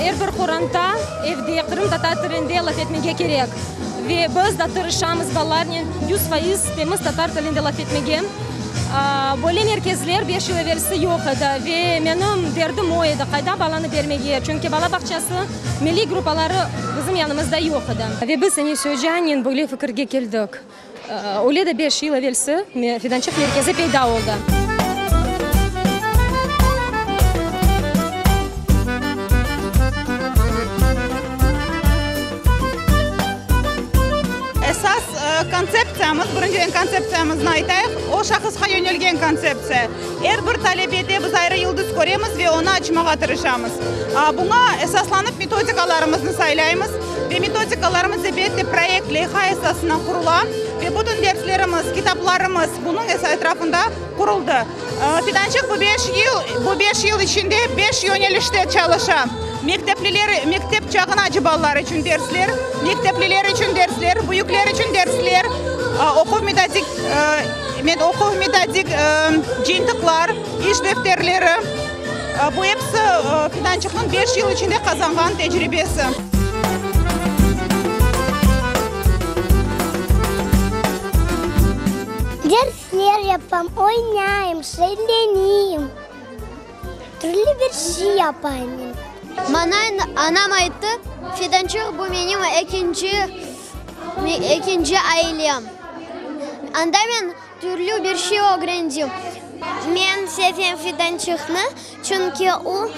Er bir qoranta evde qırımtatar tilinde laf etmege kerek. Ve biz da tırışamız balalarnen 100% temiz tatar tilinde laf etmege. Böyle merkezler beş yıl evelsi yoq edi ve menim derdim o edi, qayda balanı bermege, çünki bala bağçası milliy gruppaları bizim yanımızda yoq edi. Ve biz Enis ocanen böyle fikirge keldik. Öyle de beş yıl evelsi Fidançıq merkezi peyda oldı. Esas kontseptsiyamız, birinciden kontseptsiyamıznı aytayıq, o şahısqa yönelgen kontseptsiya. Er bir talebede biz ayrı yıldız köremiz ve onı açmağa tırışamız. Buña esaslanıp metodikalarımıznı saylaymız ve metodikalarımız, elbette, proyekt, leyha esasına qurula ve bütün derslerimiz, kitaplarımız bunıñ etrafında quruldı. Fidançıq bu beş yıl, bu beş yıl içinde beş yönelişte çalışa, mektepliler, mektep çağınace balalar içün dersler, mektepliler içün dersler, büyükler içün dersler, oquv-metodik, oquv-metodik cıyıntıqlar, iş defterleri. Bu episi Fidançıqnıñ beş yıl içinde qazanğan tecribesi. Dersler yapam, oynayım, şeñleneyim, türlü bir şey yapayım men. Maña anam ayttı, Fidançıq bu menim ekinci, ekinci ailem. Anda men türlü bir şey ögrendim. Men sevem Fidançıqnı, çünki o,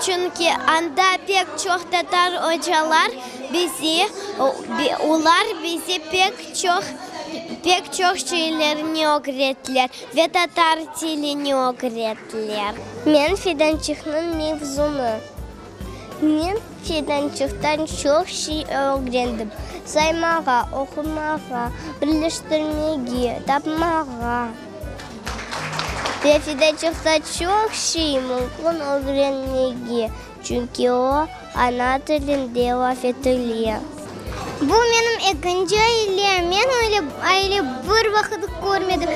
çünki anda pek çoq tatar ocalar bizi, olar bizi pek çoq Pek çoq şeylerni ögrettiler ve tatar tilini ögrettiler. Men Fidançıqnıñ mevzunı. Men Fidançıqtan çoq şey ögrendim, saymağa, oqumağa, birleştirmege, tapmağa. Ve Fidançıqta çoq şey mümkün ögrenmege, Çünki o, ana tilinde laf etile. Bu menim ekinci ailem. Men öyle aile bir vaqıt körmedim.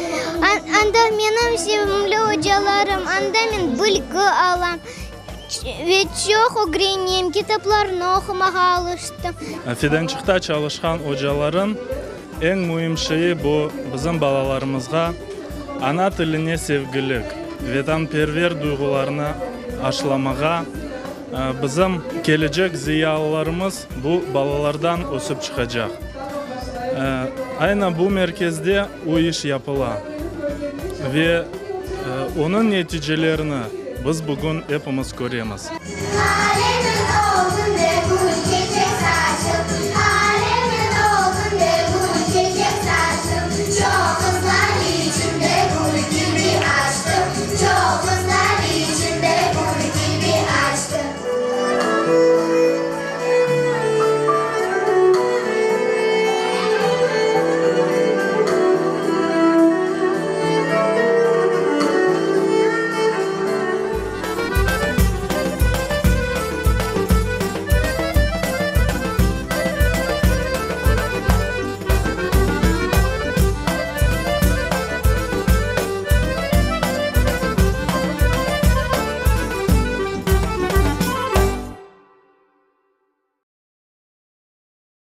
Anda menim sevimli ocalarım, anda men bilgi alam ve çoq ögrenem, kitaplarnı oqumağa alıştım. Fidançıqta çalışqan ocaların eñ müim şeyi bu, bizim balalarımızğa ana tiline sevgilik, vetanperver duyğularını aşlamağa, bizim kelecek ziyalılarımız bu balalardan ösip çıqacaq. Ayna bu merkezde o iş yapıla ve onıñ neticelerini biz bugün epimiz köremiz.